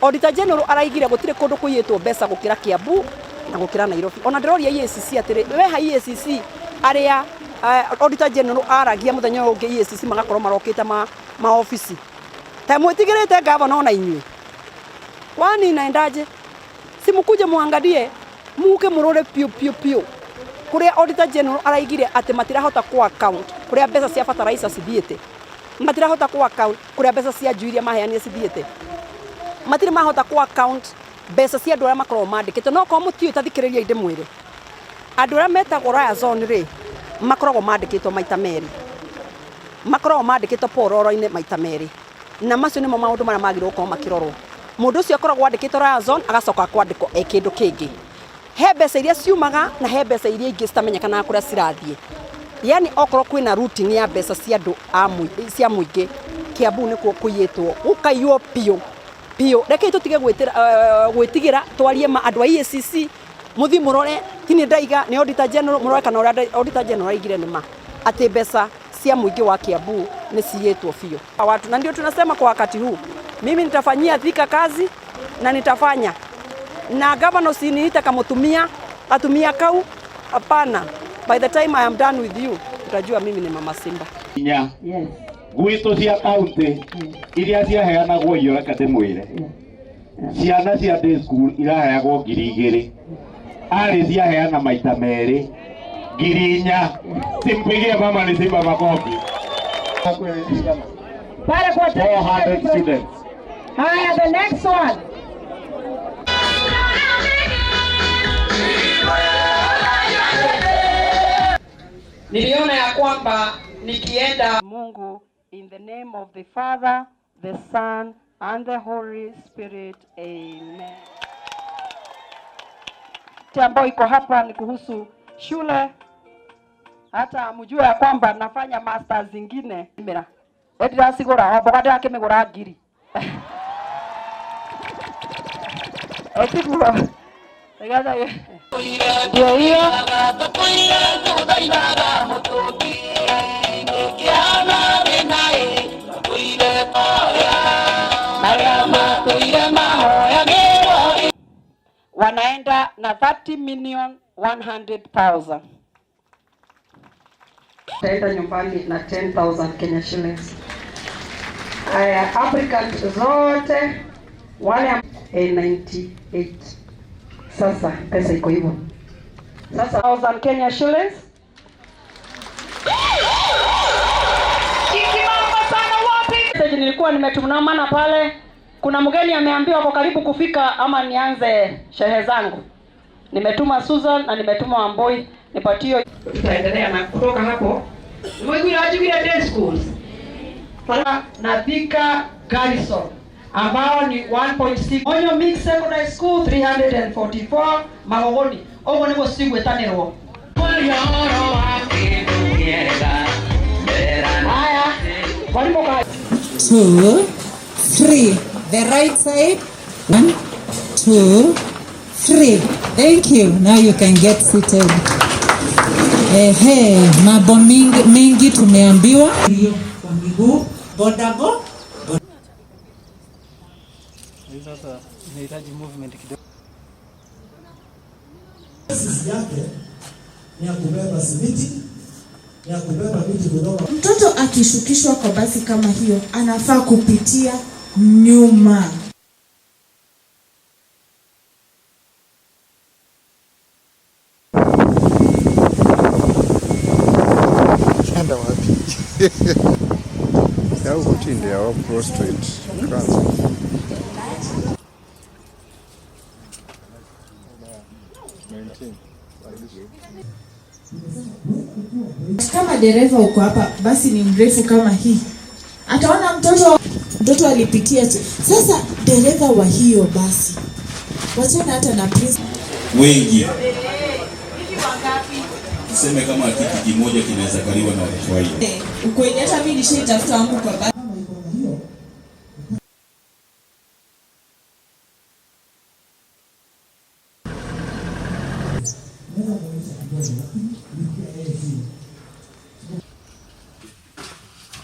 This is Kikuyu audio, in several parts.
Auditor General araigire gũtirĩ kũndũ kũiyĩtwo mbeca gũkĩra Kiambu na gũkĩra Nairobi. Ona ndĩroria EACC atĩrĩ, weha EACC arĩa Auditor General aragia mũthenya ũyũ ũngĩ EACC magakorwo marokĩte ma maobici. Ta mwĩtigĩrĩte gavana ona inyuĩ? Kwani inaendaje? Si mkuje muangalie muke murore piũ piũ piũ kuria Auditor General araigire atĩ matirahota ku account kuria mbeca cia fertilizer cithiĩte, matirahota ku account kuria mbeca cia njui iria maheanire cithiĩte, matirĩ mahota ku account mbeca cia andũ arĩa makoragwo mandĩkĩtwo. No korwo mũtiũĩ ta thikĩrĩriai ndĩmwĩre, andũ arĩa metagwo liaison rĩ, makoragwo mandĩkĩtwo maita merĩ, makoragwo mandĩkĩtwo payroll-inĩ maita merĩ, na macio nĩmo maũndũ marĩa magĩrĩirwo gũkorwo makĩrorwo. Mũndũ ũcio akoragwo andĩkĩtwo liaison agacoka kwandĩkwo e kĩndũ kĩngĩ. He mbeca iria ciumaga na he mbeca iria ingĩ citamenyekanaga kũrĩa cirathiĩ. Yani okorwo kwĩna routing ya mbeca cia andũ a cia mũingĩ, Kiambu nĩkuo kũiyĩtwo, gũkaiywo biũ biũ. Rekei tũtige gwĩtigĩra twarie ma andũ a EACC, mũthiĩ mũrore, ti niĩ ndaiga, nĩ Auditor General, mũrore kana ũrĩa Auditor General aigire nĩ ma, atĩ mbeca cia mũingĩ wa Kiambu nĩ ciyĩtwo biũ. Watu, na ndio tunasema kwa wakati huu mimi nitafanyia Thika kazi na nitafanya na gavana, usiniite kamutumia atumia kau, hapana. By the time I am done with you utajua mimi ni Mama Simba. Inya gwitũ cia kaunti iria ciaheanagwo iyo, reke ndĩmwĩre, ciana cia day school iraheagwo 2000, arĩ ciaheana maita merĩ 4000. Simpigie mama ni Simba makofi. Pale kwa 400 students. Haya, the next one. Niliona ya kwamba nikienda Mungu, in the name of the Father, the Son and the Holy Spirit. Amen. Ambayo iko hapa ni kuhusu shule, hata mjue ya kwamba nafanya masters zingine. Mira. Ndiracigũra, o mboga ndĩrakĩmĩgũra ngiri. Etiguo. Nĩgetha ndio hiyo. Wanaenda na 30 million 100,000. Taenda nyumbani na 10,000 Kenya shillings. Aya, applicant zote wale 98. Sasa pesa iko hivyo. Sasa 1,000 Kenya shillings. Message nilikuwa nimetumana pale, kuna mgeni ameambiwa ako karibu kufika, ama nianze sherehe zangu. Nimetuma Susan na nimetuma Wamboi, nipatie. Tutaendelea na kutoka hapo. Mwigwira ajugire day schools na Thika Garrison ambao ni 1.6, Onyo Mixed Secondary School 344, Magogoni ũguo nĩguo cigwĩtanĩrwo. Haya, mwalimu ka 2, 3. The right side. 1, 2, 3. Thank you. Now you can get seated. Ehe, mambo mingi, mingi tumeambiwa. Hiyo kwa miguu, boda bo. Sasa inahitaji movement kidogo. Sisi yake ni ya kubeba simiti, ni ya kubeba miti kutoka. Mtoto akishukishwa kwa basi kama hiyo anafaa kupitia nyuma. Enda wapi? Ya huko chini ya prostrate cancer. Kama dereva uko hapa, basi ni mrefu kama hii, ataona mtoto alipitia tu. Sasa dereva wa hiyo basi, wachana hata na prince. Wengi tuseme kama kiti kimoja kinaweza kaliwa na watoto wawili. Ukweli hata mimi nishaitafuta wangu kwa basi.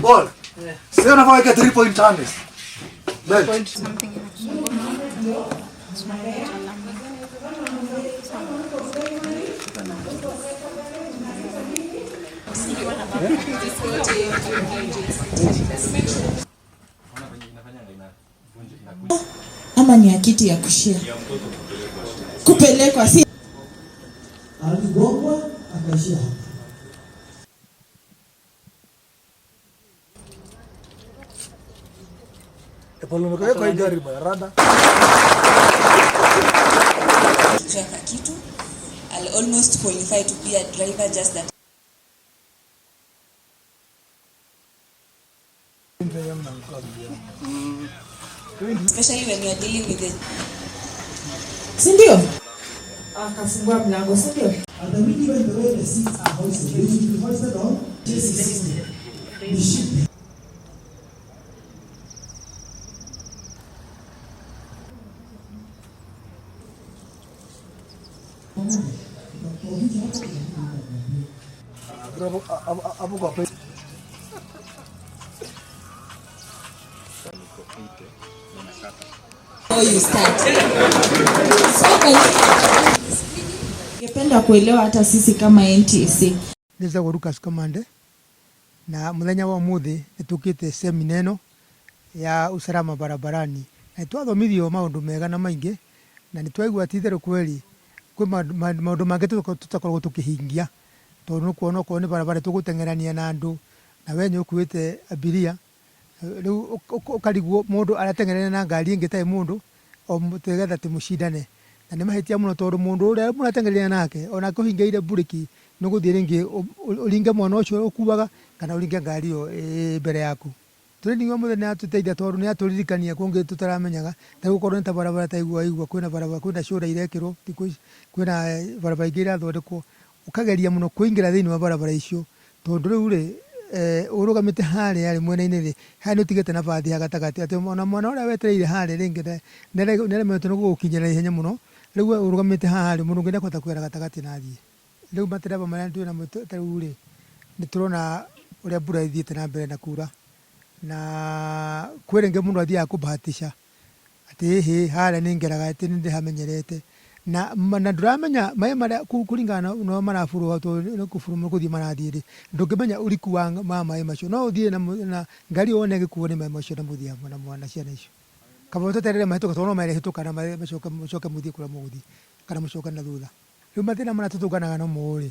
Ball. Sasa unafaa weka 3 point harness. Belt. Something in Ndio mnalea. Kama mko primary, mko secondary, mnasema nini? Ama ni ya kiti ya kushare kupelekwa, si Aligongwa akaishia hapa. Kwa hii gari bwana, rada. Kichwa kitu. I'll almost qualify to be a driver, just that especially when you're dealing with the si ndio? Akafungua mlango, si ndio? And the even the way the seats are hoisted, they should be hoisted on chassis system. Mishipi. Hapo kwa pesa. Before you start. So, ningependa kuelewa hata sisi kama NTSA. Njĩtagwo Lucas Kamande na muthenya wa umuthi nitukite semina ĩno ya usalama barabarani, na nĩtwathomithio maũndũ mega na maingĩ, na nĩtwaigua ti itherũ kweli kwĩ maũndũ mangĩ tũtakoragwo tũkĩhingia, tondũ nĩũkuona okorwo nĩ barabara tũgũteng'erania na andũ, na we nĩũkuĩte abiria, rĩu ũkarigwo mũndũ arateng'erania na ngari ĩngĩ ĩtarĩ mũndũ o nĩgetha atĩ mũcindane, na nĩ mahĩtia mũno tondũ mũndũ ũrĩa mũrateng'erania nake onake ũhingĩire mburĩki nĩũgũthiĩ rĩngĩ ũringe mwana ũcio ũkuaga kana ũringe ngari ĩyo ĩ mbere yaku. Training ya mũthenya nĩyatũteithia tondũ nĩyatũririkania kũngĩ tũtaramenyaga, ta rĩu okorwo nĩ ta barabara ta igua kwĩna barabara kwĩna shoulder irekĩrwo thikũ ici, kwĩna barabara ingĩ irathondekwo, ũkageria mũno kũingĩra thĩinĩ wa barabara icio, tondũ rĩu rĩ ũrũgamĩte harĩa rĩ mwena-inĩ rĩ, harĩa nĩ ũtigĩte nabathi ha gatagatĩ atĩ ona mwana ũrĩa wetereire harĩa rĩngĩ nĩaremetwo nĩ gũgũkinyĩra ihenya mũno, rĩu we ũrũgamĩte haha rĩ, mũndũ ũngĩ nĩekũhota kũgera gatagatĩ na athiĩ. Rĩu matereba marĩa twĩ namo ta rĩu rĩ, nĩtũrona ũrĩa mbura ĩthiĩte na mbere na kura, na kwĩ rĩngĩ mũndũ athiaga kũbahatisha atĩ ĩhĩ harĩa nĩngeraga atĩ nĩndĩhamenyerete, na ndũramenya maĩ marĩa kũringana na ũrĩa maraburũha tondũ nĩ kũburũha gũthiĩ marathiĩ rĩ, ndũngĩmenya ũriku wa maĩ macio, no ũthiĩ na ngari ĩyo wone ĩgĩkuo nĩ maĩ macio na mũthiĩ hamwe na mwana ciana icio. Kaba ũteterere mahĩtũke tondũ no marĩhĩtũka na macoke mũthiĩ kũrĩa mũgũthiĩ kana mũcoke na thutha. Rĩu mathĩna marĩa tũtũnganaga namo rĩ,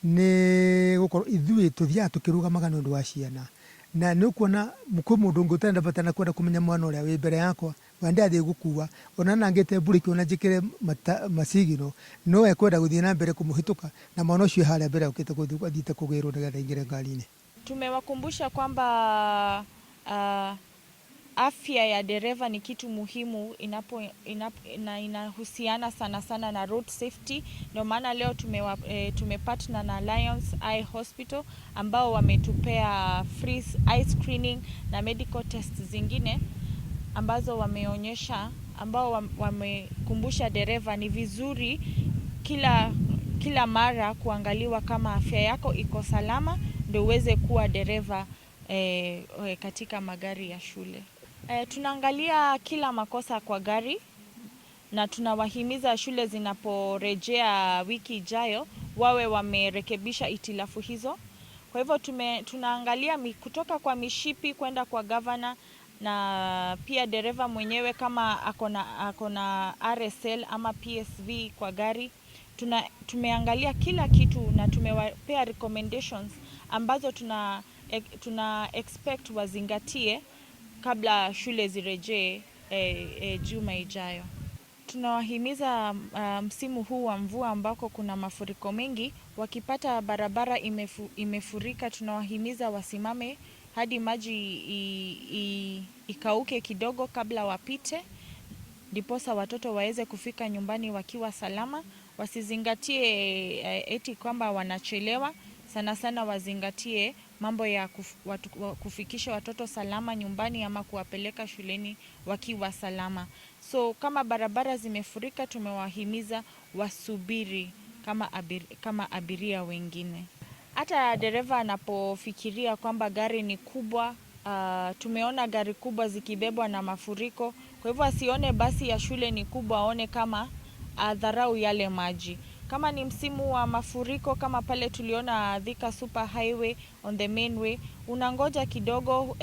nĩ gũkorwo ithuĩ tũthiaga tũkĩrũgamaga nĩ ũndũ wa ciana, na nĩ ũkuona kwĩ mũndũ ũngĩ ũtarenda bata na kwenda kũmenya mwana ũrĩa wĩ mbere yakwa we ndathiĩ gũkua, ona nangĩte mburĩki ona njĩkĩre macigino, no ekwenda gũthiĩ na mbere kũmũhĩtũka na mwana ũcio harĩa mbere okĩte athiĩte kũgĩrwo nĩgetha aingĩre ngari-inĩ. Tumewakumbusha kwamba afya ya dereva ni kitu muhimu na inahusiana sana sana na road safety. Ndio maana leo tumepartner na Lions Eye Hospital ambao wametupea free eye screening na medical tests zingine ambazo wameonyesha, ambao wamekumbusha dereva ni vizuri kila mara kuangaliwa kama afya yako iko salama ndio uweze kuwa dereva katika magari ya shule. Tunaangalia kila makosa kwa gari na tunawahimiza shule zinaporejea wiki ijayo wawe wamerekebisha itilafu hizo. Kwa hivyo tunaangalia kutoka kwa mishipi kwenda kwa governor na pia dereva mwenyewe kama akona RSL ama PSV kwa gari. Tumeangalia kila kitu na tumewapea recommendations ambazo tuna expect wazingatie kabla shule zirejee juma ijayo. Tunawahimiza msimu huu wa mvua ambako kuna mafuriko mengi, wakipata barabara imefurika, tunawahimiza wasimame hadi maji ikauke kidogo kabla wapite, ndiposa watoto waweze kufika nyumbani wakiwa salama. Wasizingatie eti kwamba wanachelewa, sana sana wazingatie mambo ya kufikisha watoto salama nyumbani ama kuwapeleka shuleni wakiwa salama. So kama barabara zimefurika, tumewahimiza wasubiri kama abiria wengine. Hata dereva anapofikiria kwamba gari ni kubwa, tumeona gari kubwa zikibebwa na mafuriko. Kwa hivyo asione basi ya shule ni kubwa, aone kama adharau yale maji. Kama ni msimu wa mafuriko kama pale tuliona Thika Super Highway on the main way, unangoja kidogo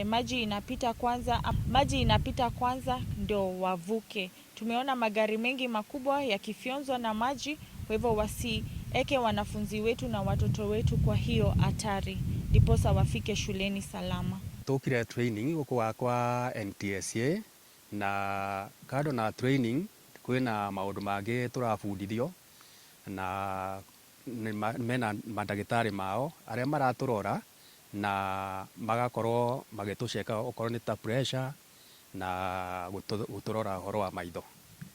maji inapita kwanza, maji inapita kwanza ndio wavuke. Tumeona magari mengi makubwa yakifyonzwa na maji, kwa hivyo wasieke wanafunzi wetu na watoto wetu kwa hiyo hatari, ndiposa wafike shuleni salama. Tukire training guku kwa NTSA na kando na training kwina maundu mangi turabundithio na mena mandagĩtarĩ mao arĩa maraturora na magakorwo magĩtũceka okorwo nĩ ta pressure na gũtũrora ũhoro wa maitho.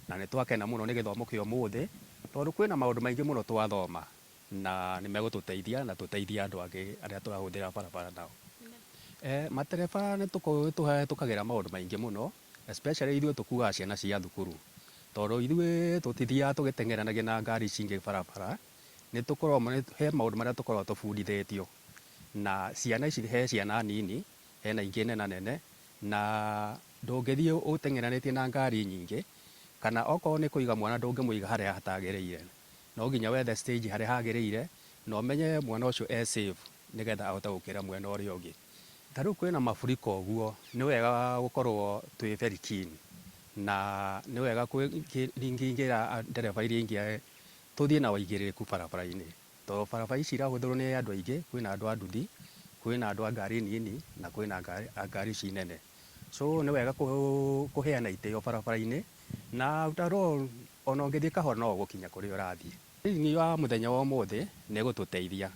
Na nĩ twakena mũno nĩ gĩthomo kĩa ũmũthĩ tondũ kwĩna maũndũ maingĩ mũno twathoma na nĩ megũtũteithia na tũteithie andũ angĩ arĩa tũrahũthĩra barabara nao. Matereba nĩ tũhĩtũkagĩra maũndũ maingĩ mũno especially ithuĩ tũkuaga ciana cia thukuru tondũ ithuĩ tũtithiaga tũgĩteng'eranagia na ngari ici ingĩ barabara. Nĩ tũkoragwo he maũndũ marĩa tũkoragwo tũbundithĩtio na ciana ici, he ciana nini hena ingĩ nena nene, na ndũngĩthiĩ ũteng'eranĩtie na ngari nyingĩ, kana okorwo nĩ kũiga mwana ndũngĩmũiga harĩa hatagĩrĩire, no nginya wethe stage harĩa hagĩrĩire na ũmenye mwana ũcio e safe nĩgetha ahote gũkĩra mwena ũrĩa ũngĩ. Ta rĩu kwĩna mafuriko ũguo nĩ wega gũkorwo twĩ very keen na nĩ wega ingĩra ndereba iria ingĩ tũthiĩ na ũigĩrĩrĩku barabara-inĩ tondũ barabara ici irahũthĩrwo nĩ andũ aingĩ, kwĩna andũ a nduthi, kwĩna andũ a ngari nini na kwĩna ngari ici nene. So nĩ wega kũheana itĩo barabara-inĩ na after all ona ũngĩthiĩ kahora no ũgũkinya kũrĩa ũrathiĩ. Training ya mũthenya wa ũmũthĩ nĩ ĩgũtũteithia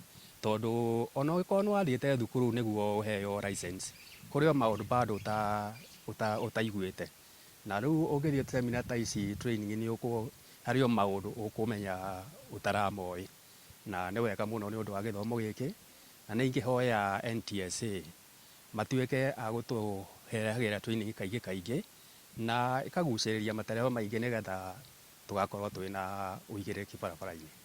tondũ ona ũngĩkorwo nĩ wathiĩte thukuru nĩguo ũheo license, kũrĩ o maũndũ bado ũtaiguĩte, na rĩu ũngĩthiĩ seminar ta ici training nĩ harĩ o maũndũ ũkũmenya ũtaramoĩ, na nĩ wega mũno nĩ ũndũ wa gĩthomo gĩkĩ, na nĩ ingĩhoya NTSA matuĩke a gũtũheagĩra training kaingĩ kaingĩ na ĩkagucĩrĩria matereba maingĩ nĩgetha tũgakorwo twĩna ũigĩrĩrĩki barabara-inĩ.